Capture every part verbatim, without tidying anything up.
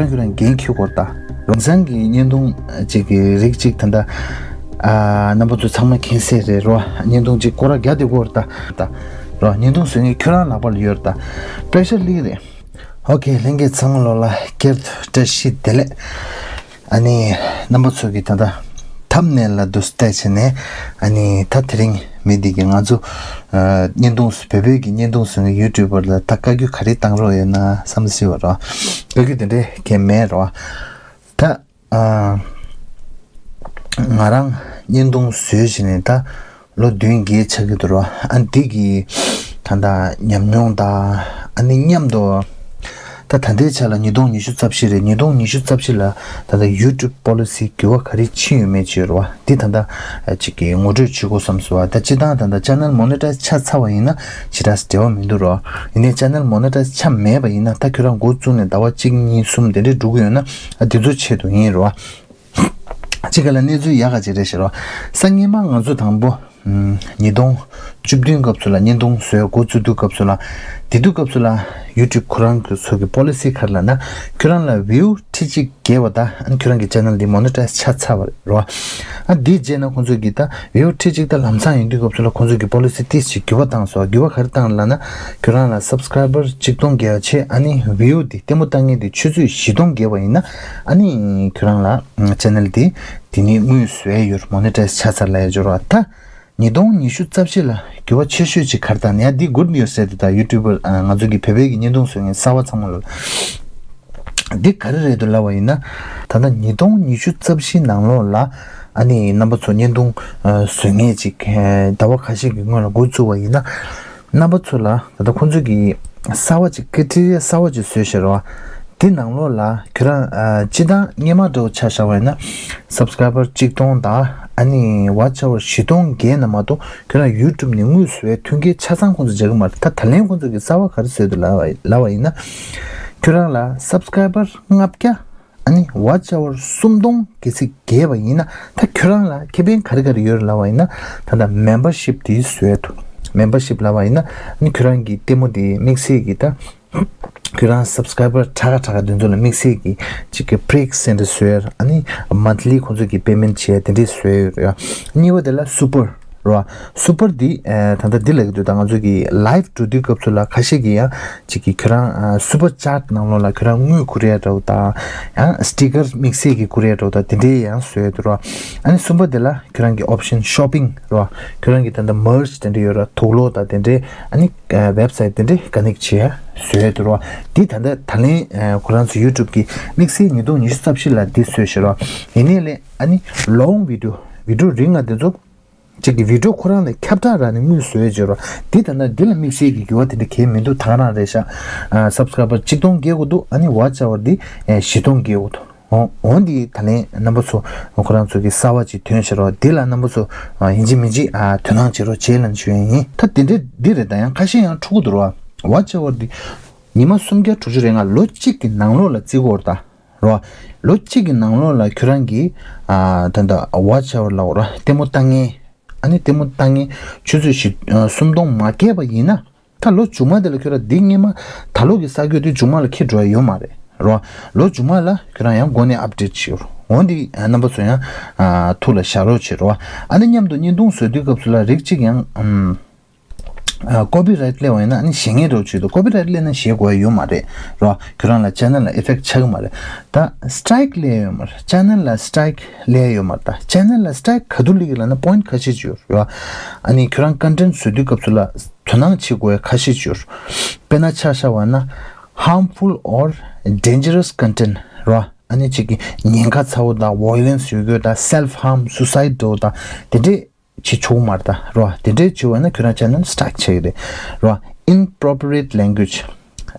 ཁྱོད་རང་འགན་འཁྱེར་དགོས་རེད་ད། རང་སང་གི་བརྙན་ཐུང་ཅིག་གི་རིགས་ཅིག་ད་ལྟ་ཨ་རྣམ་པ་ཚོ་ཚང་མ་མཁྱེན་གསལ་རེད་རོ། བརྙན་ཐུང་ཅིག་སྐོར་ར་རྒྱག་བསྡད་དགོས་རེད་ད། ད་རོ་བརྙན་ཐུང་བཟོ་མཁན་ཁྱོད་རང་ལག་པ་ལ་ཡོད་རེད་ད། པེ་ཤར་ལིག་རེད། ཨོ་ཁེ། ལྷན་རྒྱས་ཚང་མ་ལོ་ལ་བསྐྱར་དུ་བཀྲ་ཤིས་བདེ་ལེགས། ཨ་ནི་རྣམ་པ་ཚོ་གིས་ད་ལྟ་ཐམ་ནེལ་ལ་འདུག་སེ་བལྟས་བྱས་ནས། ཨ་ནི་ད་དེ་རིང་མི་འདི་གིས་ང་ཚོ་ཨ་བརྙན་ཐུང་བོད་པའི་གི་བརྙན་ཐུང་བཟོ་མཁན་ཡུ་ཊུབ་པར་ལ་ད་བཀའ་བཀྱོན་ག་རེ་བཏང་རོགས་ཡོད་ན་བསམ་སྲིད་པ་རོ། བཀའ་བཀྱོན་དེ་འདྲས་གང་ཡང་མེད་རོ། ད་ཨ་ང་རང་བརྙན་ཐུང་བཟོས་བྱས་ནས་ད་ལོ་བདུན་བརྒྱད་ཆགས་ཀྱི་འདུག་རོ། ཨ་འདི་གི་ད་ལྟ་ཉམས་མྱོང་དང་ཨ་ནི་མཉམ་དུ། ད་ད་ལྟའི་ཆ་ལ་ཉིས་སྟོང་ཉི་ཤུ་རྩ་བཞི་རེད། ཉིས་སྟོང་ཉི་ཤུ་རྩ་བཞི་ལ་ད་ལྟ་ཡུ་ཊུབ་པོ་ལི་སི་འགྱུར་བ་ག་རེ་ཕྱིན་ཡོད་མེད་ཅིག་ཡོད་རེད་བ། འདི་ད་ལྟ་ཅིག་གི་ངོ་སྤྲོད་བྱེད་དགོས་བསམ་སོང་བ། ད་སྤྱིར་བཏང་ད་ལྟ་ཅེ་ནལ་མོ་ནི་ཊའི་ཛི་ཆགས་ཚར་བ་ཡིན་ན་ཞེ་དྲག་འབྲེལ་བ་མི་འདུག་རོ། ཡིན་ནའི་ཅེ་ནལ་མོ་ནི་ཊའི་ཛི་ཆགས་མེད་པ་ཡིན་ན་ད་ཁྱོད་རང་འགོ་བཙུགས་ནས་ཟླ་བ་གཅིག་གཉིས་གསུམ་དེ་འདྲས་འགྲོ་གི་ཡོད་ན་ཨ་དེ་ཚོའི་ཆེད་དུ་ཡིན་རོ། གཅིག་ག་ལ་གནས་ཚུལ་ཡག་ག་ཅིག་རེད་ཤག་རོ། སང་ཉིན་མ་ང་ཚོ་དང་པོ་ཉིས་སྟོང་བཅུ་བདུན་སྐབས་སུ་ལ་བརྙན་ཐུང་བཟོས་འགོ་བཙུགས་དུས་སྐབས་སུ་ལ། དེ་དུས་སྐབས་སུ་ལ་ཡུ་ཊུབ་ཁོ་རང་གི་ཚོ་གི་པོ་ལི་སི་ག་རེ་ལབ་ན། ཁྱོད་རང་ལ་བིའུ་ཁྲི་གཅིག་བརྒལ་བ་ད་ཨ་ནི་ཁྱོད་རང་གི་ཅེ་ནལ་འདི་མོ་ནི་ཊའི་ཛི་ཆགས་ཚར་བ་རེད་རོ། ཨ་འདི་རྗེས་ན་ཁོང་ཚོ་གིས་ད་བིའུ་ཁྲི་གཅིག་ད་ལམ་སང་ཡིན་དུས་སྐབས་སུ་ལ་ཁོང་ཚོ་གིས་པོ་ལི་སི་ཏོག་ཙམ་འགྱུར་བ་བཏང་སོང་། འགྱུར་བ་ག་རེ་བཏང་ལབ་ན། ཁྱོད་རང་ལ་སབ་སི་ཀ་རའི་བར་གཅིག་སྟོང་བརྒལ་བ་བྱས། ཨ་ནི་བིའུ་འདི་ལྟད་མོ་ལྟ་མཁན་འདི་ཆུ་ཚོད་བཞི་སྟོང་བརྒལ་བ་ཡིན་ན་ཨ་ནི་ཁྱོད་རང་ལ་ཅེ་ནལ་འདི་དེ་ནས་དངུལ་བཟོ་ཡ་ཡོད། མོ་ནི་ཊའི་ཛི་ཆགས་ཚར་ལབ་ཡ་ཅིག་ཡོད་རེད་བ། ད་ཉིས་སྟོང་ཉི་ཤུ་རྩ་བཞི་ལ་འགྱུར་བ་ཆེ་ཤོས་ཅིག་ག་རེ་བཏང་ན། ཡང་འདི་གུཌ་ནིའུ་སི་རེད་འདུག་ད་ཡུ་ཊུབ་པར་ང་ཚོ་གི་བོད་པའི་གི་བརྙན་ཐུང་བཟོ་མཁན་གསར་པ་ཚང་མ་ལ། འདི་ག་རེ་རེད་འདུག་ལབ་པ་ཡིན་ན། ད་ལྟ་ཉིས་སྟོང་ཉི་ཤུ་རྩ་བཞི་ནང་ལོགས་ལ་ཨ་ནི་རྣམ་པ་ཚོ་བརྙན་ཐུང་བཟོ་མཁན་ཅིག་ཟླ་བ་ཁ་ཤས་ཀྱི་སྔོན་ལ་འགོ་བཙུགས་པ་ཡིན་ན། རྣམ་པ་ཚོ་ལ་ད་ལྟ་ཁོང་ཚོ་གིས་གསར་པ་ཅིག་ཀི་རི་ཊི་རི་ཡ་གསར་པ་ཅིག་བཟོས་བཞག་རེད་བ། འདི་ནང་ལོགས་ལ་ཁྱོད་རང་ཨ་སྤྱིར་བཏང་སྔོན་མ་འདྲ་བོ་ཆ་བཞག་པ་ཡིན་ན། སབ་སི་ཀ་རའི་བར་གཅིག་སྟོང་དང་ཨ་ནི་ཝ་ཆི་ཨ་ཝར་བཞི་སྟོང་བརྒལ་ན་མ་གཏོགས་ཁྱོད་རང་ཡུ་ཊུབ་ནས་དངུལ་བཟོ་བའི་མཐུན་རྐྱེན་ཆ་ཚང་ཁོང་ཚོས་སྦྱར་གི་མ་རེད། ད་ད་ལན་ཁོང་ཚོ་གིས་གསར་པ་ག་རེ་བཟོས་འདུག་ལབ་པ་ལབ་པ་ཡིན་ན། ཁྱོད་རང་ལ་སབ་སི་ཀ་རའི་བར་ལྔ་བརྒྱ། ཨ་ནི་ཝ་ཆི་ཨ་ཝར་སུམ་སྟོང་གལ་སྲིད་བརྒལ་བ་ཡིན་ན། ད་ཁྱོད་རང་ལ་ཁེ་ཕན་ག་རེ་ག་རེ་ཡོད་རེད་ལབ་པ་ཡིན་ན། ད་ལྟ་མེམ་བར་ཤིབ་དེ་བཟོས་འདུག་མེམ་བར་ཤིབ་ལབ་པ་ཡིན་ན་ཨ་ནི་ཁྱོད་རང་གི་ལྟད་མོ་དེ་དམིགས་བསལ་གྱི་ད་ཁྱོད་རང་སབ་སི་ཀ་རའི་བར་དྲག་ག་དྲག་ག་དེ་ཚོ་ལ་དམིགས་བསལ་གྱི་ཅིག་གི་བྷི་རེག་སེན་ཊར་བཟོས། ཨ་ནི་མན་ཐི་ལི་ཁོང་ཚོ་གིས་པེ་མེན་ཊི་བྱས་དེ་འདྲས་བཟོས་ཡོད་རེད། གཉིས་པ་དེ་ལ་སུ་པར་རོ། སུ་པར་འདི་ཨ་ད་ལྟ་འདི་ལབ་ཀྱི་འདུག་ད་ང་ཚོ་གི་ལའིབ་འགྲོ་དུས་སྐབས་སུ་ལ་ཁ་ཤས་ཀྱིས་ཡང་ཅིག་གི་ཁྱོད་རང་ཨ་སུ་པར་ཅེཊ་ནང་ལོགས་ལ་ཁྱོད་རང་དངུལ་བསྐུར་ཡ་འདྲ་བོ་དང་། ཡང་སི་ཊི་ཀར་དམིགས་བསལ་གྱི་བསྐུར་ཡ་འདྲ་བོ་དང་དེ་འདྲའི་ཡང་བཟོས་འདུག་རོ། ཨ་ནི་གསུམ་པ་དེ་ལ་ཁྱོད་རང་གི་ཨོབ་ཤན་ཤོ་པིང་རོ། ཁྱོད་རང་གི་ད་ལྟ་མར་ཆི་དེ་འདྲ་ཡོད་ར། དུག་ལོག་དང་དེ་འདྲའི། ཨ་ནི་ཝེབ་སའིཊ་དེ་འདྲའི་ཀ་ནེག་བྱེད་ཡ་བཟོས་འདུག་རོ། འདི་ད་ལྟ་ད་ལན་ཁོ་རང་ཚོ་ཡུ་ཊུབ་ཀྱིས་དམིགས་བསལ་ཉིས་སྟོང་ཉི་ཤུ་རྩ་བཞི་ལ་འདི་བཟོས་བཞག་རོ། ཡིན་ནའི་ལས་ཨ་ནི་ལོང་བི་ཌི་ཡོ་བི་ཌི་ཡོ་རིང་ང་དེ་ཚོ་གཅིག་གི་བི་ཌི་ཡོ་ཁོ་རང་ལ་ཁྱབ་བསྒྲགས་རག་ནས་དངུལ་བཟོས་བྱས་རོ། འདི་ད་ལྟ་འདི་ལ་དམིགས་བསལ་གྱི་འགྱུར་བ་དེ་འདྲ་གང་ཡང་མི་འདུག་ད་ག་རང་རེད་ཤག་ཨ་སབ་སི་ཀ་རའི་བར་གཅིག་སྟོང་བརྒལ་དགོས་འདུག་ཨ་ནི་ཝ་ཆི་ཨ་ཝར་འདི་ཨེ་བཞི་སྟོང་བརྒལ་དགོས་འདུག་འོ་འོ་འདི་ད་ལན་རྣམ་པ་ཚོ་ཁོ་རང་ཚོ་གི་གསར་པ་ཅིག་ཐོན་ཤག་རོ། འདི་ལ་རྣམ་པ་ཚོ་ཨ་ཡིན་གཅིག་མིན་གཅིག་ཨ་དོ་སྣང་བྱེད་རོགས་བྱེད་ལབ་ཞུ་ཡ་ཡིན། ད་དེ་འདྲ་འདི་རེད། ད་ཡང་ཁ་ཤས་ཡང་འཁྲུག་གི་འདུག་རོ། ཝ་ཆི་ཨ་ཝར་འདི་ཉི་མ་སུམ་བརྒྱ་དྲུག་ཅུ་རེ་ལྔ་ལོ་གཅིག་གི་ནང་ལོགས་ལ་བརྩི་དགོས་རེད་ད། རོ། ལོ་གཅིག་གི་ནང་ལོགས་ལ་ཁྱོད་རང་གིས་ཨ་ད་ལྟ་ཝ་ཆི་ཨ་ཝར་ལབ་དགོས་ར། ལྟད་མོ་ལྟ་མཁན། ཨ་ནི་ལྟད་མོ་ལྟ་མཁན་ཆུ་ཚོད་བཞི་ཨ་སུམ་སྟོང་མ་བརྒལ་བ་ཡིན་ན། ད་ལོ་མཇུག་མ་དེ་ལ་ཁྱོད་རང་འདི་སྔོན་མ་ད་ལོ་གི་གསར་འགོད་དེ་མཇུག་མ་ལ་འཁྱེར་འགྲོ་ཡ་ཡོད་མ་རེད་རོ། ལོ་མཇུག་མ་ལ་ཁྱོད་རང་ཡང་འགོ་ནས་ཨབ་ཌེཊ་བྱེད་རོགས། འོ་འདི་ཨ་རྣམ་པ་ཚོ་ཡང་ཨ་ཐུགས་ལ་བཞག་རོགས་བྱེད་རོགས། ཨ་ནི་མཉམ་དུ་བརྙན་ཐུང་བཟོ་དུས་སྐབས་སུ་ལ་རིགས་གཅིག་ཡང་ཨམ། ཀོ་པི་རའིཊ་སླེབས་པ་ཡིན་ན་ཨ་ནི་བཞེངས་མཁན་འདྲ་བོ་བྱེད་འདུག་ཀོ་པི་རའིཊ་སླེབས་ན་བཞེངས་དགོས་ཡ་ཡོད་མ་རེད་རོ། ཁྱོད་རང་ལ་ཅེ་ནལ་ལ་ཨི་ཕེག་ཆགས་ཀྱི་མ་རེད། ད་སི་ཊ་རའིཀ་སླེབས་ཡོད་མ་རེད། ཅེ་ནལ་ལ་སི་ཊ་རའིཀ་སླེབས་ཡོད་མ་རེད། ད་ཅེ་ནལ་ལ་སི་ཊ་རའིཀ་ག་དུས་སླེབས་ཀྱི་ལབ་ན་པོ་ཡིན་ཊི་ཁ་ཤས་ཅིག་ཡོད་རོ། ཨ་ནི་ཁྱོད་རང་ཀོན་ཊེན་ཊི་བཟོ་དུས་སྐབས་སུ་ལ་དོ་སྣང་བྱེད་དགོས་ཡ་ཁ་ཤས་ཅིག་ཡོད་རོ། དཔེར་ན་ཆ་བཞག་པ་ན་harmful or dangerous content རོ། ཨ་ནི་གཅིག་གི་ཉེན་ཁ་ཚ་བོ་དང་ཝའི་ལེན་སི་ཡོད་རྒྱུ་དང་སེལ་ཧརམ་སུ་སའིཌ་འདྲ་བོ་དང་དེ་འདྲས་བྱེད་ཆོག་མ་རེད་ད་རོ། དེ་འདྲས་བྱེད་འོས་ན་ཁྱོད་རང་ཅེ་ནལ་སི་ཊ་རའིཀ་ཆགས་ཀྱི་རེད་རོ། Inappropriate language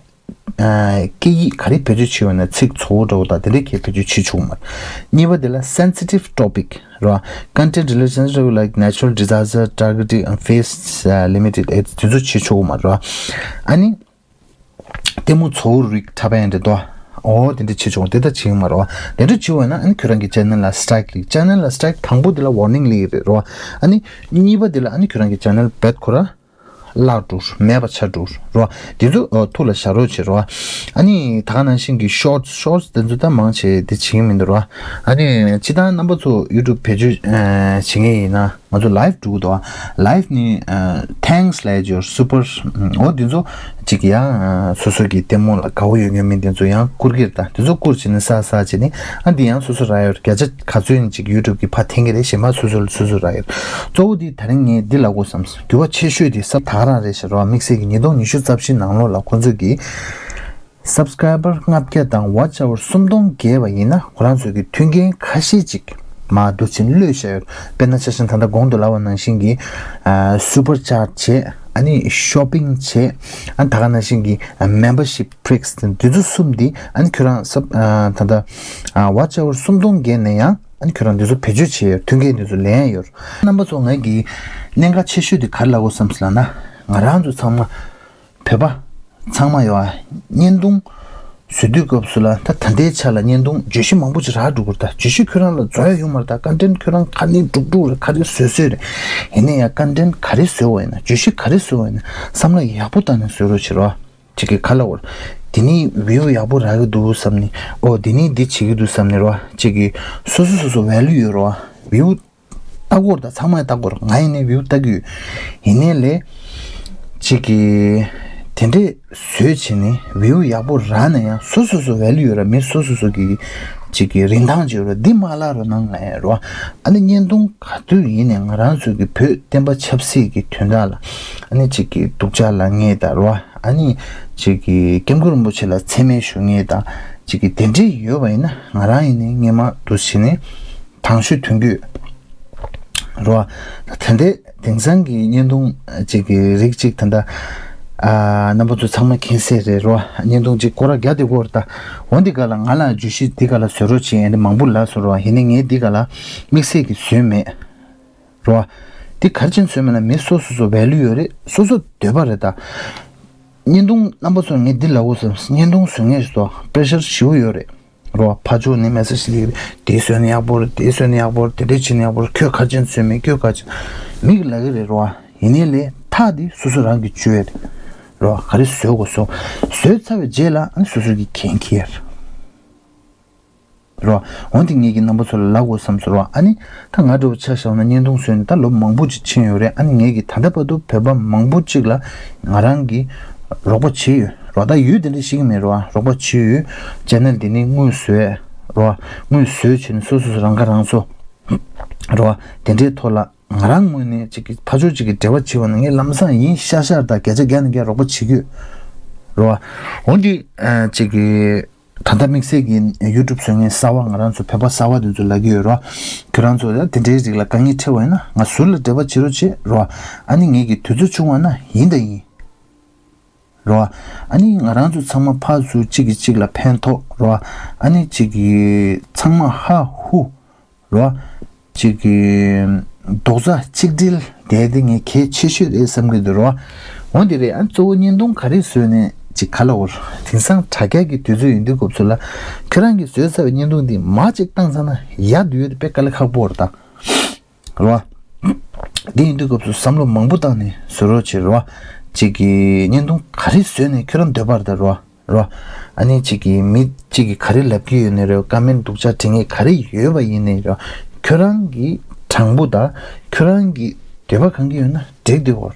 ཨ་སྐད་ཡིག་ག་རེ་བེད་སྤྱོད་བྱེད་འོས་ན་ཚིག་ཚོགས་འདྲ་བོ་དང་དེ་འདྲས་གས་བེད་སྤྱོད་བྱེད་ཆོག་མ་རེད། གཉིས་པ་དེ་ལ་sensitive topic རོ། Content related to like natural disaster, targeted and face uh, limited ཨེ་དེ་ཚོ་བྱེད་ཆོག་མ་རེད་རོ། ཨ་ནི་ལྟད་མོ་ཚོགས་རིགས་འཁྲབ་ཡ་འདྲ་འདུག་འོ་དེ་འདྲ་བྱེད་ཆོག་དེ་ལྟ་བྱེད་ཀྱི་མ་རེད་བ། དེ་འདྲ་བྱེད་འོས་ན་ཨ་ནི་ཁྱོད་རང་གི་ཅེ་ནལ་ལ་སི་ཊ་རའིཀ་སླེབས། ཅེ་ནལ་ལ་སི་ཊ་རའིཀ་དང་པོ་དེ་ལ་ཝར་ནིང་སླེབས་ཀྱི་རེད་རོ། ཨ་ནི་གཉིས་པ་དེ་ལ་ཨ་ནི་ཁྱོད་རང་གི་ཅེ་ནལ་རྦད་ཁོ་ར་ བརླག་འགྲོ་མེད་པ་ཆགས་འགྲོ་རོ། འདི་ཚོ་ཐུགས་ལ་བཞག་རོགས་བྱེད་རོ། ཨ་ནི་ད་ག་ནང་བཞིན་གྱི་ཤོར་ཤོར་དེ་ཚོ་ད་མང་ཆེ་དེ་བྱེད་ཀྱི་མི་འདུག་རོ། ཨ་ནི་སྤྱིར་བཏང་རྣམ་པ་ཚོ་ཡུ་ཊུབ་བེད་སྤྱོད་བྱེད་མཁན་ཡིན་ན། ང་ཚོ་live་འགྲོ་གི་འདུག་ཨ། Live་ནི་ཨ། Thanks་like your super། ཨོ་འདི་ཚོ་ཅིག་ཡང་ཨ། སོ་སོ་གི་ལྟད་མོ་ལ་དགའ་བོ་ཡོད་མཁན་མི་འདི་ཚོ་ཡང་བསྐུར་གྱི་རེད། ད་འདི་ཚོ་བསྐུར་བྱས་ནས་ས་ས་བྱས་ནས་ཨ་འདི་ཡང་སོ་སོ་རག་ཡོད། བརྒྱ་ཆ་ག་ཚོད་ཡིན་ཅིག་ཡུ་ཊུབ་གི་ཕར་འཐེན་གྱི་རེད། གཞན་པ་སོ་སོ་ལ་སོ་སོ་རག་ཡོད། གཙོ་བོ་འདི་ད་རིང་ངས་འདི་ལབ་དགོས་བསམ། འགྱུར་བ་ཆེ་ཤོས་དེ་ས་ད་ག་རང་རེད་ཤག་རོ། དམིགས་བསལ་གྱི་ཉིས་སྟོང་ཉི་ཤུ་རྩ་བཞི་ནང་ལོགས་ལ་ཁོང་ཚོས་ཀྱི་Subscriber་ལྔ་བརྒྱ་དང་watch hour་སུམ་སྟོང་བརྒལ་བ་ཡིན་ན་ཁོ་རང་ཚོས་ཀྱི་མཐུན་རྐྱེན་ཁ་ཤས་ཅིག་མར་འདུག་ཕྱིན་བློས་བཞག་ཡོད། དཔེར་ན་ཆ་བཞག་ན་ད་ལྟ་གོང་དུ་ལབ་པ་ནང་བཞིན་གྱི་ཨ། Super Chat་བྱས། ཨ་ནི་shopping་བྱས། ཨ་ནི་ད་ག་ནང་བཞིན་གྱི་ཨ། Membership perks་དེ་འདི་ཚོ་གསུམ་འདི་ཨ་ནི་ཁྱོད་རང་སབ་ཨ། ད་ལྟ་ཨ། watch hour་སུམ་སྟོང་བརྒལ་ནས་ཡང་ཨ་ནི་ཁྱོད་རང་འདི་ཚོ་བེད་སྤྱོད་བྱས་ཡོད། མཐུན་རྐྱེན་འདི་ཚོ་ལེན་ཡོད། རྣམ་པ་ཚོ་ངའི་གི་གནད་འགག་ཆེ་ཤོས་དེ་ག་རེ་ལབ་དགོས་བསམ་ཟེར་ལབ་ན། ང་རང་ཚོ་ཚང་མ་བོད་པ་ཚང་མ་ཡོད་ཨ། བརྙན་ཐུང་བཟོ་དུས་སྐབས་སུ་ལ་ད་ད་ལྟའི་ཆ་ལ་བརྙན་ཐུང་བརྗོད་གཞི་མང་པོ་ཅིག་རག་འགྲོ་གི་རེད། ད་བརྗོད་གཞི་ཁྱོད་རང་ལ་རྫོགས་ཡ་ཡོད་མ་རེད། ད་content་ཁྱོད་རང་ག་ནས་སྒྲུག་སྒྲུག་རེད། ག་རེ་བཟོས་བཟོས་རེད། ཡིན་ན་ཡང་content་ག་རེ་བཟོས་པ་ཡིན་ན། བརྗོད་གཞི་ག་རེ་བཟོས་པ་ཡིན་ན། བསམ་བློ་ཡག་པོ་བཏང་ནས་བཟོ་རོགས་བྱེད་རོགས། ཅིག་གི་ག་ལབ་དགོས་རེད། དེ་ནས་view་ཡག་པོ་རག་གི་འདུག་བསམ་ནས། ཨོ་དེ་ནས་འདི་བྱེད་ཀྱི་འདུག་བསམ་ནས་རོ། ཅིག་གི་སོ་སོ་སོ་སོ་value་ཡོད་རོ། view་ལྟ་དགོས་རེད། ད་ཚང་མས་ལྟ་དགོས་རེད། ང་ཡིན་ནའི་view་ལྟ་གི་ཡོད། ཡིན་ནའི་ལས་ཅིག་གི་དེ་འདྲས་བཟོས་བྱས་ནས་view་ཡག་པོ་རག་ན་ཡང་སོ་སོ་སོ་value་ཡོད་ར། མི་སོ་སོ་སོ་གི་ཅིག་གི་རིན་ཐང་ཅིག་ཡོད་ར། འདི་མ་བརླག་རོགས་གནང་ལབ་ཡ་རོ། ཨ་ནི་བརྙན་ཐུང་ག་དུས་ཡིན་ནའི་ང་རང་ཚོ་གི་བོད་བསྟན་པ་ཆབ་སྲིད་ཀྱི་དོན་དག་ལ་ཨ་ནི་ཅིག་གི་སྡུག་ཅག་ལབ་མཁན་དང་རོ། ཨ་ནི་ཅིག་གི་སྐྱབས་མགོན་རིན་པོ་ཆེ་ལ་མཚན་སྨད་ཞུ་མཁན་དང་ཅིག་གི་དེ་འདྲས་ཡོད་པ་ཡིན་ན་ང་རང་ཡིན་ནའི་སྔས་མ་འདུག་བྱས་ནས། དང་ཤོས་དོན་བརྒྱུད་རོ། ད་ལྟའི་དེང་སང་གི་བརྙན་ཐུང་ཅིག་གི་རིགས་ཅིག་ད་ལྟ་ཨ། རྣམ་པ་ཚོ་ཚང་མ་མཁྱེན་གསལ་རེད་རོ། བརྙན་ཐུང་ཅིག་སྐོར་ར་བརྒྱ་དེ་སྐོར་ད། འོ་འདི་ག་ལ་ང་ལ་བརྗོད་གཞི་འདི་ག་ལ་བཟོ་རོགས་བྱེད་ཡ་འདི་མང་པོ་ལབ་སོང་རོ། ཡིན་ནའི་ངས་འདི་ག་ལ་དམིགས་བསལ་གྱི་བཟོས་མེད་རོ། འདི་ག་རེ་བྱས་ནས་བཟོས་མེད་ན་མི་སོ་སོ་སོ་value་ཡོད་རེད། སོ་སོ་འདོད་པ་རེད་ད། བརྙན་ཐུང་རྣམ་པ་ཚོར་ངས་འདི་ལབ་དགོས་བསམ། བརྙན་ཐུང་བཟོ་མཁན་ཚོ་pressure་ཞེ་པོ་ཡོད་རེད། རོ། ཕར་ཕྱོགས་ནས་message་སླེབས་རེད། དེ་བཟོས་ན་ཡག་པོ་རེད། དེ་བཟོས་ན་ཡག་པོ་རེད། དེ་འདྲས་བྱས་ན་ཡག་པོ་རེད། ཁྱོད་ག་རེ་བྱས་ནས་བཟོས་མེད། ཁྱོད་ག་རེ་བྱས། མིག་ལབ་ཀྱི་རེད་རོ། ཡིན་ནའི་ལས་ཐག་དེ་སོ་སོ་རང་གིས་གཅོད་རེད་རོ། ག་རེ་བཟོས་དགོས་བཟོ། བཟོས་ཚར་བའི་རྗེས་ལ་ཨ་ནི་སོ་སོ་གིས་འགན་འཁྱེར་རོ། འོན་ཏེ་ངེད་ཀྱི་རྣམ་པ་ཚོ་ལ་ལབ་དགོས་བསམ་སོང་རོ། ཨ་ནི་ད་ང་འདྲ་བོ་ཆ་བཞག་ན་བརྙན་ཐུང་བཟོས་ནས་ད་ལོ་མང་པོ་ཅིག་ཕྱིན་ཡོད་རེད། ཨ་ནི་ངེད་ཀྱིས་ད་ལྟ་བར་དུ་བོད་པ་མང་པོ་ཅིག་ལ་ང་རང་གིས་རོགས་པ་བྱས་ཡོད་རོ། ད་ཡུལ་དེ་འདྲ་ཞིག་མེད་རོ། རོགས་པ་བྱས་ཡོད། channel་འདི་ནི་དངོས་བཟོས་རོ། དངོས་བཟོས་བྱས་ནས་སོ་སོ་སོ་རང་ཁ་རང་གསོ་རོ། དེ་འདྲའི་ཐོག་ལ་ང་རང་ངོས་ནས་ཅིག་གི་ཕར་ཕྱོགས་ཅིག་གི་འབྲེལ་བ་བྱས་པ་ན་ངས་ལམ་སང་ཡིན་ཤར་ཤར་དང་བརྒྱ་ཆ་བརྒྱ་ནས་བརྒྱ་རོགས་པ་བྱེད་ཀྱི་ཡོད་རོ། འོན་ཏེ་ཅིག་གི་ད་ལྟ་དམིགས་བསལ་གྱི་ཡུ་ཊུབ་བཟོ་མཁན་གསར་བ་ང་རང་ཚོ་བོད་པ་གསར་བ་དེ་ཚོ་ལབ་ཀྱི་ཡོད་རོ། ཁྱོད་རང་ཚོ་ཡང་དེ་འདྲའི་རིགས་ལ་དཀའ་ངལ་འཕྲད་པ་ཡིན་ན་ང་ཟུར་ལ་འབྲེལ་བ་བྱེད་རོགས་བྱེད་རོ། ཨ་ནི་ངེད་ཀྱི་དུས་ཚོད་བྱུང་བ་ན་ཡིན་དང་ཡིན་རོ། ཨ་ནི་ང་རང་ཚོ་ཚང་མ་ཕར་ཚུར་གཅིག་གིས་གཅིག་ལ་ཕན་ཐོགས་རོ། ཨ་ནི་གཅིག་གིས་ཚང་མ་ཧ་ཧུ་རོ། གཅིག་གི་རྡོག་རྩ་གཅིག་སྒྲིལ་དེ་དེ་ངས་གལ་ཆེ་ཤོས་རེད་བསམ་གྱི་འདུག་རོ། འོ་དེ་རེད། ཨ་གཙོ་བོ་བརྙན་ཐུང་ག་རེ་བཟོས་ནས་ཅིག་ག་ལ་འོར། དེང་སང་དྲ་རྒྱ་གི་དུས་ཚོད་ཡིན་དུས་སྐབས་སུ་ལ་ཁྱོད་རང་གིས་བཟོས་ཚར་བའི་བརྙན་ཐུང་འདི་མར་ཅིག་བཏང་ཚར་ན་ཡག་འདུག་ཡོད་དེ་དཔེ་དཀའ་ལས་ཁག་པོ་རེད་ད། རོ། འདི་ཡིན་དུས་སྐབས་སུ་བསམ་བློ་མང་པོ་བཏང་ནས་བཟོ་རོགས་བྱེད་རོ། གཅིག་གི་བརྙན་ཐུང་ག་རེ་བཟོས་ནས་ཁྱོད་རང་འདོད་པ་རེད་ད་རོ། རོ། ཨ་ནི་གཅིག་གིས་མི་གཅིག་གིས་ག་རེ་ལབ་ཀྱི་ཡོད་ནའི་རེད། ཀ་མེན་སྡུག་ཅག་འབྲི་མཁན་ག་རེ་ཡོད་པ་ཡིན་ནའི་རེད། ཁྱོད་རང་གི་དྲང་པོ་དང་ཁྱོད་རང་གི་འདོད་པ་གང་གི་ཡོད་ན་འགྲིག་འདུག་གོ།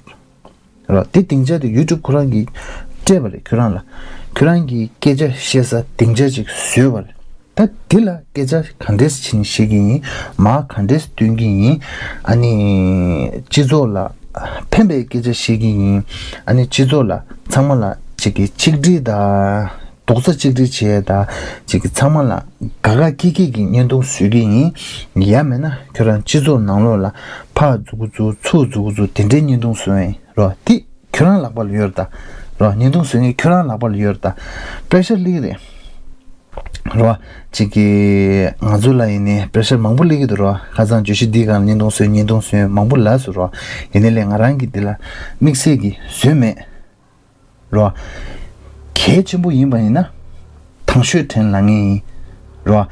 རོ། དེ་སྡིངས་ཆ་དེ་ཡུ་ཊུབ་ཁོ་རང་གིས་སྤྲད་པ་རེད་ཁྱོད་རང་ལ། ཁྱོད་རང་གི་སྐད་ཆ་བཤད་ས་སྡིངས་ཆ་ཅིག་བཟོས་པ་རེད། ད་འདི་ལ་སྐད་ཆ་ག་འདྲས་བྱས་ནས་བཤད་ཀྱི་ཡིན། མར་ག་འདྲས་སྟོན་གྱི་ཡིན། ཨ་ནི་སྤྱི་ཚོགས་ལ་ཕན་པའི་སྐད་ཆ་བཤད་ཀྱི་ཡིན། ཨ་ནི་སྤྱི་ཚོགས་ལ་ཚང་མ་ལ་ཅིག་གི་ཆིག་སྒྲིལ་དང་རྡོག་རྩ་གཅིག་སྒྲིལ་བྱེད་ཡས་དང་ཅིག་གི་ཚང་མ་ལ་དགའ་དགའ་སྐྱིད་སྐྱིད་ཀྱི་བརྙན་ཐུང་བཟོ་གི་ཡིན། ཡང་མེད་ན་ཁྱོད་རང་སྤྱི་ཚོགས་ནང་ལོགས་ལ་ཕར་འཛུགས་འཛུགས་ཚུར་འཛུགས་འཛུགས་དེ་འདྲའི་བརྙན་ཐུང་བཟོ་ཡིན་རོ། དེ་ཁྱོད་རང་ལག་པ་ལ་ཡོད་རེད་ད། རོ། བརྙན་ཐུང་བཟོ་མཁན་ཁྱོད་རང་ལག་པ་ལ་ཡོད་རེད་ད། པེ་ཤར་སླེབས་ཀྱི་རེད། རོ། གཅིག་གི་ང་ཚོ་ལ་ཡིན་ནའི་པེ་ཤར་མང་པོ་སླེབས་ཀྱི་འདུག་རོ། ཁ་སང་བརྗོད་གཞི་འདིའི་སྒང་ལ་བརྙན་ཐུང་བཟོས་བརྙན་ཐུང་བཟོས་མང་པོ་ལབ་སོང་རོ། ཡིན་ནའི་ལས་ང་རང་གིས་འདི་ལ་དམིགས་བསལ་གྱི་བཟོས་མེད། རོ། གལ་ཆེན་པོ་ཡིན་པ་ཡིན་ན་དང་ཤོས་དྲན་ལབ་མཁན་ཡིན། རོ།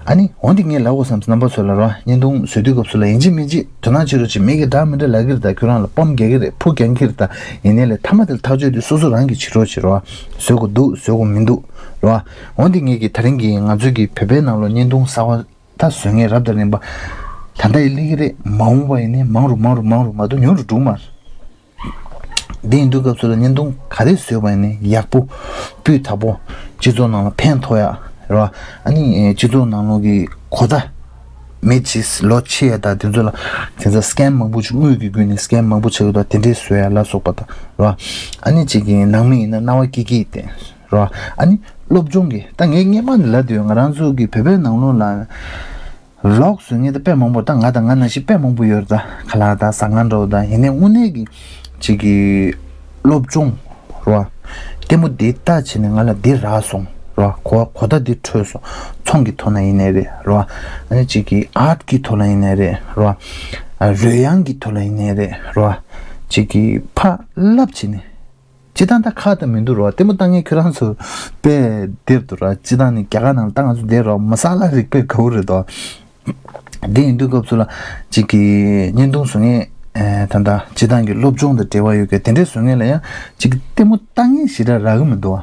ཨ་ནི་འོན་ཏེ་ངས་ལབ་དགོས་བསམ་སོང་རྣམ་པ་ཚོ་ལ་རོ། བརྙན་ཐུང་བཟོ་དུས་སྐབས་སུ་ལ་ཡིན་གཅིག་མིན་གཅིག་དོ་སྣང་བྱེད་རོགས་བྱེད། མི་གིས་འདྲ་མི་འདྲ་ལབ་ཀྱི་རེད་ད། ཁྱོད་རང་ལ་སྤོམ་རྒྱག་གི་རེད། ཕུ་འགྲན་གྱི་རེད་ད། ཡིན་ནའི་ལས་མཐའ་མ་དེར་ཐག་གཅོད་དེ་སོ་སོ་རང་གིས་བྱེད་རོགས་བྱེད་རོ། བཟོ་དགོས་འདུག་བཟོ་དགོས་མི་འདུག་རོ། འོན་ཏེ་ངས་ཀྱི་ད་རིང་གི་ང་ཚོའི་གི་བོད་པའི་ནང་ལོགས་བརྙན་ཐུང་གསར་བ་ད་བཟོ་མཁན་རབ་དང་རིམ་པ་ད་ལྟ་ཡི་སླེབས་ཀྱི་རེད། མ་འོངས་པ་ཡིན་ནའི་མང་རུ་མང་རུ་མང་རུ་མ་གཏོགས་ཉུང་རུ་འགྲོ་གི་མ་རེད། འདི་ཡིན་དུས་སྐབས་སུ་ལ་བརྙན་ཐུང་ག་རེ་བཟོས་པ་ཡིན་ནའི་ཡག་པོ་སྤུས་དག་པོ་སྤྱི་ཚོགས་ནང་ལ་ཕན་ཐོགས་ཡ་རེད་བ། ཨ་ནི་སྤྱི་ཚོགས་ནང་ལོགས་ཀྱི་གོ་བརྡ་མི་ཅིག་ལོ་ཆེ་ཡ་དང་དེ་ཚོ་ལ་དེ་ཚོ་སི་ཀེམ་མང་པོ་ཅིག་དངུལ་གྱི་བརྒྱུད་ནས་སི་ཀེམ་མང་པོ་བྱེད་ཀྱི་འདུག་དེ་འདྲས་བཟོ་ཡ་ལ་སོགས་པ་དང་རེད་བ། ཨ་ནི་ཅིག་གི་ནང་མི་ཡིན་ན་སྣང་བ་སྐྱིད་སྐྱིད་དེ་རེད་བ། ཨ་ནི་སློབ་སྦྱོང་གི་ད་ངས་སྔས་མ་ནས་ལབ་བསྡད་ཡོད། ང་རང་ཚོ་གི་བོད་པའི་ནང་ལོགས་ལ་ཝི་ལོག་བཟོ་མཁན་ད་དཔེ་མང་པོ། ད་ང་དང་ང་ནང་བཞིན་དཔེ་མང་པོ་ཡོད་རེད། ད་ཁ་ལག་དང་ཟ་ཁང་འདྲ་བོ་དང་། ཡིན་ནའི་དངོས་གནས་ཀྱི་ཅིག་གི་སློབ་སྦྱོང་རེད་བ། ལྟད་མོ་འདི་ལྟ་བྱས་ནས་ང་ལ་འདི་རག་སོང་རེད་བ། གོ་གོ་བརྡ་འདི་འཕྲོད་སོང་། ཚོང་གི་ཐོག་ནས་ཡིན་ནའི་རེད་རེད་བ། ཨ་ནི་ཅིག་གི་ཨར་ཊི་གི་ཐོག་ལ་ཡིན་ནའི་རེད་རེད་བ། ཨ་རོལ་དབྱངས་ཀྱི་ཐོག་ལ་ཡིན་ནའི་རེད་རེད་བ། ཅིག་གི་ཕར་བསླབ་བྱས་ནས། སྤྱིར་བཏང་ད་ཁག་ད་མི་འདུག་རོ། ལྟད་མོ་ལྟ་མཁན་ཁྱོད་རང་ཚོ་དཔེ་དེབ་འདུག་ར། སྤྱིར་བཏང་ནི་རྒྱ་གར་ནང་ལ་ད་ང་ཚོ་བསྡད་རོ། མ་ས་ལ་རིག་པའི་གའུ་རེད་དོ། དེ་ཡིན་དུས་སྐབས་སུ་ལ་ཅིག་གི་བརྙན་ཐུང་བཟོ་མཁན་ད་ལྟ་སྤྱིར་བཏང་གི་སློབ་སྦྱོང་དང་འབྲེལ་བ་ཡོད་མཁན་དེ་འདྲས་བཟོ་མཁན་ལ་ཡང་ཅིག་གི་ལྟད་མོ་ལྟ་མཁན་ཞེ་དྲག་རག་གི་མི་འདུག་བ།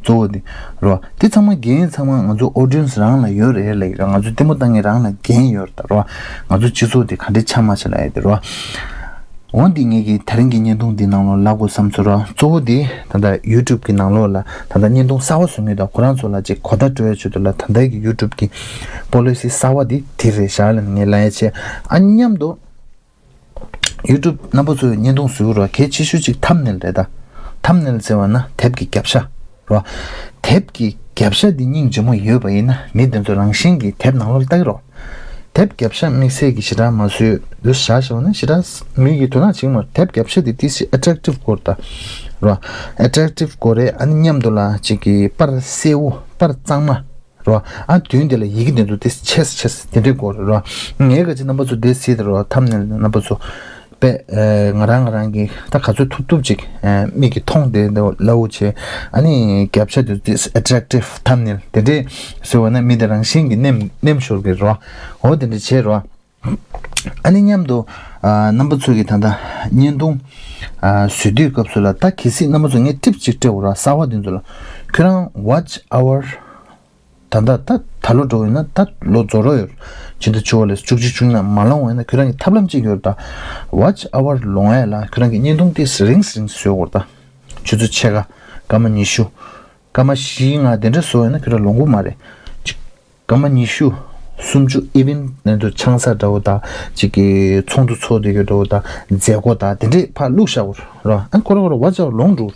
གཙོ་བོ་དེ་རོ། དེ་ཚང་མ་འགན་ཚང་མ་ང་ཚོ་ཨོ་ཌི་ཡེན་སི་རང་ལ་ཡོད་རེད་ལབ་ཀྱི་ར། ང་ཚོ་ལྟད་མོ་ལྟ་མཁན་རང་ལ་འགན་ཡོད་རེད་ད་རོ། ང་ཚོ་སྤྱི་ཚོགས་དེ་ག་འདྲས་ཆགས་མ་ཆགས་ལབ་ཡ་དེ་རོ། འོན་ཏེ་ངེད་ཀྱི་དེ་རིང་གི་བརྙན་ཐུང་འདི་ནང་ལོགས་ལབ་དགོས་བསམ་ཚོར་རོ། གཙོ་བོ་དེ་ད་ལྟ་ཡུ་ཊུབ་གི་ནང་ལོགས་ལ་ད་ལྟ་བརྙན་ཐུང་གསར་བ་བཟོ་མཁན་དང་ཁོ་རང་ཚོ་ལ་ཅིག་གོ་བརྡ་སྤྲོད་ཡ་ཆེད་དུ་ལ་ད་ལྟ་གི་ཡུ་ཊུབ་གི་པོ་ལི་སི་གསར་བ་འདི་དེ་རེད་བཞག་ལབ་ནས་ངས་ལབ་ཡ་བྱས། ཨ་མཉམ་དུ་ཡུ་ཊུབ་རྣམ་པ་ཚོས་བརྙན་ཐུང་བཟོས་རོགས། གལ་ཆེ་ཤོས་གཅིག་ཐམ་ནེལ་རེད་ད། ཐམ་ནེལ་ཟེར་བ་ན་དེབ་ཀྱི་རྒྱབ་ཤ་རོ། དེབ་ཀྱི་རྒྱབ་ཤ་འདི་སྙིང་རྗེ་མོ་ཡོད་པ་ཡིན་ན་མི་དེ་ཚོ་རང་བཞིན་གྱིས་དེབ་ནང་ལོགས་ལ་ལྟ་གི་རོ། དེབ་རྒྱབ་ཤ་དམིགས་བསལ་གྱི་ཞེ་དྲག་མ་བཟོས་འདུག་བཞག་བཞག་ན་ཞེ་དྲག་མི་གི་དོ་སྣང་བྱེད་ཀྱི་མ་རེད། དེབ་རྒྱབ་ཤ་འདི་ཏིག་ཙམ་ཨེ་ཊེག་ཊིབ་དགོས་རེད་ད་རོ། ཨེ་ཊེག་ཊིབ་དགོས་རེད། ཨ་ནི་མཉམ་དུ་ལ་གཅིག་གི་པར་སེར་པོ་པར་གཙང་མ་རོ། ཨ་མདུན་དེ་ལ་ཡི་གེ་དེ་ཚོ་དེ་ཆེ་ས་ཆེ་ས་དེ་འདྲས་དགོས་རེད་རོ། ངས་ག་ཅིག་རྣམ་པ་ཚོ་དེ་གཟིགས་དེ་རོ། ཐམ་ནེལ་རྣམ་པ་ཚོ་དཔེ་ང་རང་ང་རང་གི་ད་ག་ཚོད་ཐུབ་ཐུབ་ཅིག་མིག་གིས་མཐོང་བསྡད་འདུག་ལབ་བྱས། ཨ་ནི་རྒྱབ་ཤ་དེ་ཚོ་དེ་ཨེ་ཊེག་ཊིབ་ཐམ་ནེལ་དེ་འདྲས་བཟོས་པ་ན་མི་དེ་རང་བཞིན་གྱིས་ནེམ་ནེམ་ཤོར་གི་རོ། འོ་དེ་འདྲས་བྱས་རོ། ཨ་ནི་མཉམ་དུ་ཨ་རྣམ་པ་ཚོས་ཀྱི་ད་ལྟ་བརྙན་ཐུང་ཨ་བཟོ་དུས་སྐབས་སུ་ལ་ད་གལ་སྲིད་རྣམ་པ་ཚོ་ངས་ཊིབ་ཅིག་སྤྲད་འོ་ར། གསར་བ་དེ་ཚོ་ལ་ཁྱོད་རང་ཝ་ཆི་ཨ་ཝར་ད་ལྟ་ད་ད་ལོ་འགྲོ་ཡོད་ན་ད་ལོ་རྫོགས་རོགས་ཡོད། ཕྱི་ཟླ་བཅུ་པ་ལས་བཅུ་གཅིག་བཅུ་གཉིས་ནང་མ་ལོངས་པ་ཡིན་ན་ཁྱོད་རང་གི་ཐབས་ལམ་གཅིག་ཡོད་རེད་ད། ཝ་ཆི་ཨ་ཝར་ལོངས་ཡ་ལ་ཁྱོད་རང་གི་བརྙན་ཐུང་དེ་རིང་རིང་བཟོས་འོ་ར་ད། ཆུ་ཚོད་ཕྱེད་ཀ་སྐར་མ་ཉི་ཤུ་སྐར་མ་བཞི་ལྔ་དེ་འདྲ་བཟོ་ཡོད་ན་ཁྱོད་རང་ལོངས་གི་མ་རེད། གཅིག་སྐར་མ་ཉི་ཤུ་སུམ་ཅུ་ཨི་ཝེན་ནང་དུ་ཆང་ས་འདྲ་བོ་དང་གཅིག་གི་ཚོགས་འདུ་ཚོགས་བསྡད་རྒྱུ་འདྲ་བོ་དང་མཛད་སྒོ་དང་དེ་འདྲས་ཕར་བླུགས་བཞག་གོ་ར། ཨ་ཁོ་ར་ཁོ་ར་ཝ་ཆི་ཨ་ཝར་ལོངས་འགྲོ།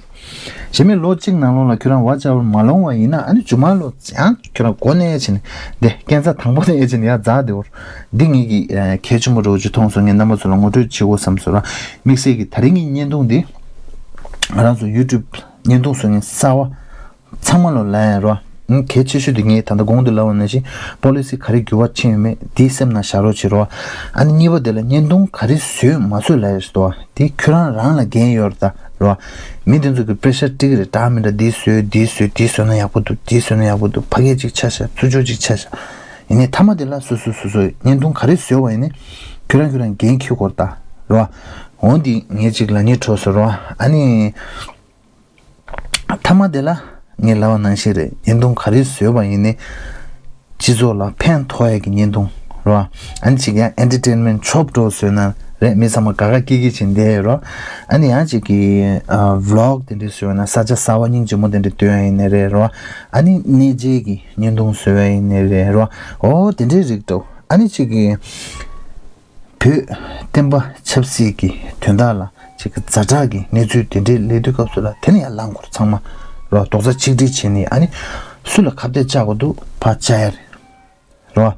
གཞན་མི་ལོ་གཅིག་ནང་ལོགས་ལ་ཁྱོད་རང་ཝ་ཆི་ཨ་ཝར་མ་ལོངས་པ་ཡིན་ན་ཨ་ནི་རྗེས་མ་ལོ་ཡང་ཁྱོད་རང་འགོ་ནས་ཕྱིན་ནས་འདི་སྐས་འཛེག་དང་པོ་ནས་ཕྱིན་ནས་ཡར་འཛེག་བསྡད་གོ། འདི་ངེད་ཀྱི་གལ་ཆེན་པོ་འདྲ་བོ་ཅིག་མཐོང་སོང་། ངས་རྣམ་པ་ཚོ་ལ་ངོ་སྤྲོད་བྱེད་དགོས་བསམ་སོང་ར། དམིགས་བསལ་གྱི་དེ་རིང་གི་བརྙན་ཐུང་འདི་ང་རང་ཚོ་ཡུ་ཊུབ་བརྙན་ཐུང་བཟོ་མཁན་གསར་བ་ཚང་མ་ལོ་ལ་ཡང་རོ། ཨང་གལ་ཆེ་ཤོས་དེ་ངས་ད་ལྟ་གོང་དུ་ལབ་པ་ནང་བཞིན་པོ་ལི་སི་ག་རེ་འགྱུར་བ་ཕྱིན་ཡོད་མེད་དེ་སེམས་ནང་བཞག་རོགས་བྱེད་རོ། ཨ་ནི་གཉིས་པ་དེ་ལ་བརྙན་ཐུང་ག་རེ་བཟོས་མ་བཟོས་ལབ་ཡོད་དོ། དེ་ཁྱོད་རང་རང་ལ་འགན་ཡོད་རེད་ད་རོ། མི་དེ་ཚོ་གི་པེ་རེ་ཤར་སྤྲད་ཀྱི་རེད། འདྲ་མི་འདྲ་འདི་བཟོས་འདི་བཟོས་འདི་བཟོས་ན་ཡག་པོ་འདུག་འདི་བཟོས་ན་ཡག་པོ་འདུག་ཕ་སྐད་ཅིག་ཆ་བཞག་ཚུར་ཕྱོགས་ཅིག་ཆ་བཞག་ཡིན་ནའི་མཐའ་མ་དེ་ལ་སོ་སོ་སོ་སོས་བརྙན་ཐུང་ག་རེ་བཟོས་པ་ཡིན་ནའི་ཁྱོད་རང་ཁྱོད་རང་འགན་འཁྱེར་དགོས་རེད་ད་རོ། འོ་འདི་ངས་ཅིག་ལབ་སྙིང་བྲོ་སོང་རོ། ཨ་ནི། མཐའ་མ་དེ་ལ་ངས་ལབ་པ་ནང་བཞིན་རེད། བརྙན་ཐུང་ག་རེ་བཟོས་པ་ཡིན་ནའི་སྤྱི་ཚོགས་ལ་ཕན་ཐོགས་ཡ་གི་བརྙན་ཐུང་རོ། ཨ་ནི་ཅིག་ཡང་ཨེན་ཊར་ཊེན་མེན་ཊི་ཆོབ་འདྲ་བོ་བཟོས་ན་རེད། མི་ཚང་མ་དགའ་དགའ་སྐྱིད་སྐྱིད་བྱས་བསྡད་ཡོད་རོ། ཨ་ནི་ཡང་ཅིག་གི་ཝི་ལོག་དེ་འདྲ་བཟོས་ན་ས་ཆ་གསར་བ་སྙིང་རྗེ་མོ་དེ་འདྲ་སྟོན་ཡ་ཡིན་ནའི་རེད་རོ། ཨ་ནི་གནས་མཇལ་གྱི་བརྙན་ཐུང་བཟོ་ཡ་ཡིན་ནའི་རེད་རོ། འོ་དེ་འདྲའི་རིགས་འདྲ་བོ། ཨ་ནི་ཅིག་གི་བོད་བསྟན་པ་ཆབ་སྲིད་ཀྱི་དོན་དག་ལ་ཅིག་གི་ཛ་དྲག་གི་གནས་ཚུལ་དེ་འདྲའི་སླེབས་དུས་སྐབས་སུ་ལ་དེ་ནི་ཡར་ལངས་དགོས་རེད། ཚང་མ་རོ། རྡོག་རྩ་ཆིག་སྒྲིལ་བྱས་ནས་ཨ་ནི་སུ་ལ་ཁ་གཏད་བཅག་དགོས་འདུག་ཕར་བཅག་ཡ་རེད་རོ།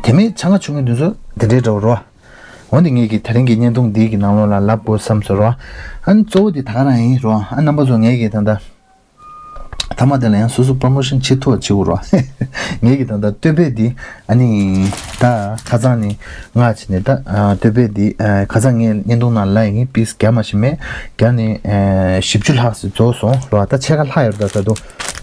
དེ་མིན་ཆང་ཁ་མཆོད་མཁན་དེ་ཚོ་དེ་འདྲའི་འདྲ་བོ་རོ། འོན་ཏེ་ངེད་ཀྱིས་དེ་རིང་གི་བརྙན་ཐུང་འདིའི་གི་ནང་ལོགས་ལ་ལབ་དགོས་བསམ་སོང་རོ། ཨ་ནི་གཙོ་བོ་དེ་ད་ག་རང་ཡིན་རོ། ཨ་རྣམ་པ་ཚོ་ངེད་ཀྱི་ད་ལྟ་མཐའ་མ་དེ་ལ་ཡང་སོ་སོ་པོ་རོ་མོ་ཤོན་བྱེད་ཐུབ་པ་བྱེད་དགོས་རོ། ངེད་ཀྱི་ད་ལྟ་བསྟོད་པ་འདི་ཨ་ནི་ད་ཁ་སང་ནས་མངགས་བྱས་ནས་ད་བསྟོད་པ་འདི་ཁ་སང་ངས་བརྙན་ཐུང་ནང་ལབ་ཡིན། པིས་བརྒྱ་མ་ཞིག་མེད། བརྒྱ་ནས་བཞི་བཅུ་ལྷག་ཙམ་རྫོགས་སོང་རོ། ད་ཕྱེད་ཀ་ལྷག་ཡོད་རེད་ད་ད་དུང་།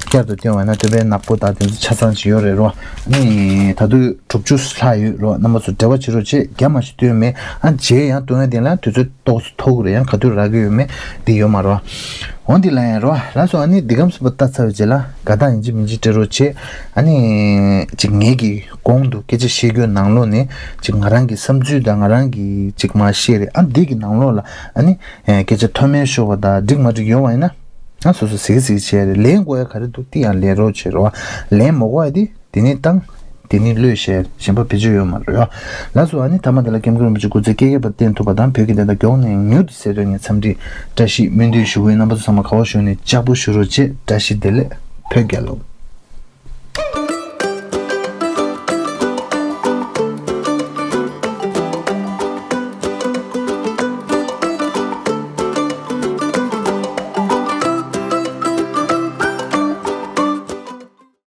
བསྐྱར་དུ་བསྟན་པ་ན་ཐོད་པའི་ནག་པོ་དང་དེ་ཚོ་ཆ་ཚང་ཅིག་ཡོད་རེད་རོ། ཨ་ནི་ད་དུང་དྲུག་ཅུ་ལྷག་ཡོད་རོ། རྣམ་པ་ཚོ་འབྲེལ་བ་བྱེད་རོགས་བྱེད། རྒྱ་མ་ཞིག་བཏོན་མེད། ཨ་རྗེས་ཡང་བཏོན་ཡ་དེ་ལ་དུས་ཚོད་ཏོག་ཙམ་ཐོག་གི་རེད། ཡང་ག་དུས་རག་གི་ཡོད་མེད་འདི་ཡོད་མ་རོ། འོ་འདི་ལ་ཡང་རོ། ལགས་སོ། ཨ་ནི་འདི་གམ་སུ་པ་ལྟ་ཚར་བའི་རྗེས་ལ་དགའ་རྟགས་ཡིན་གཅིག་མིན་གཅིག་སྤྲད་རོགས་བྱེད། ཨ་ནི་ཅིག་ངེད་ཀྱི་གོང་དུ་སྐད་ཆ་བཤད་རྒྱུའི་ནང་ལོགས་ནས་ཅིག་ང་རང་གི་བསམ་ཚུལ་དང་ང་རང་གི་ཅིག་མ་བཤད་རེད། ཨ་འདི་གི་ནང་ལོགས་ལ་ཨ་ནི་སྐད་ཆ་མཐོ་དམན་ཤོར་བ་དང་འགྲིག་མ་འགྲིག་ཡོད་པ་ཡིན་ན། ཨ་སོ་སོ་ཟིག་ཟིག་བྱས་རེད། ལན་དགོས་ཡ་ག་རེ་འདུག་དེ་ཡང་ལན་རོགས་བྱེད་རོགས། ལན་མ་དགོས་ཡ་དེ་དེ་ནས་བཏང་། དེ་ནས་ལོས་བཤད། གཞན་པ་བེད་སྤྱོད་ཡོད་མ་རེད་ཡ། ལགས་སོ། ཨ་ནི་ཐ་མ་དེ་ལ་ཀེམ་ཀུན་རིན་པོ་ཆེ་སྐུ་ཚེ་བསྐལ་བརྒྱའི་བར་བརྟན་ཐུབ་པ་དང་བོད་ཀྱི་བདེན་མཐའ་མགྱོགས་ནས་མྱུར་དུ་གསལ་ཐོན་ངེས། འཚམས་འདྲི་བཀྲ་ཤིས་སྨོན་འདུན་ཞུ་གི་ཡིན། རྣམ་པ་ཚོ་ཚང་མ་ག་བ་བཞུགས་ནས་ལྕགས་པོ་བཞུགས་རོགས་བྱེད། བཀྲ་ཤིས་བདེ་ལེགས། བོད་རྒྱལ་ལོ།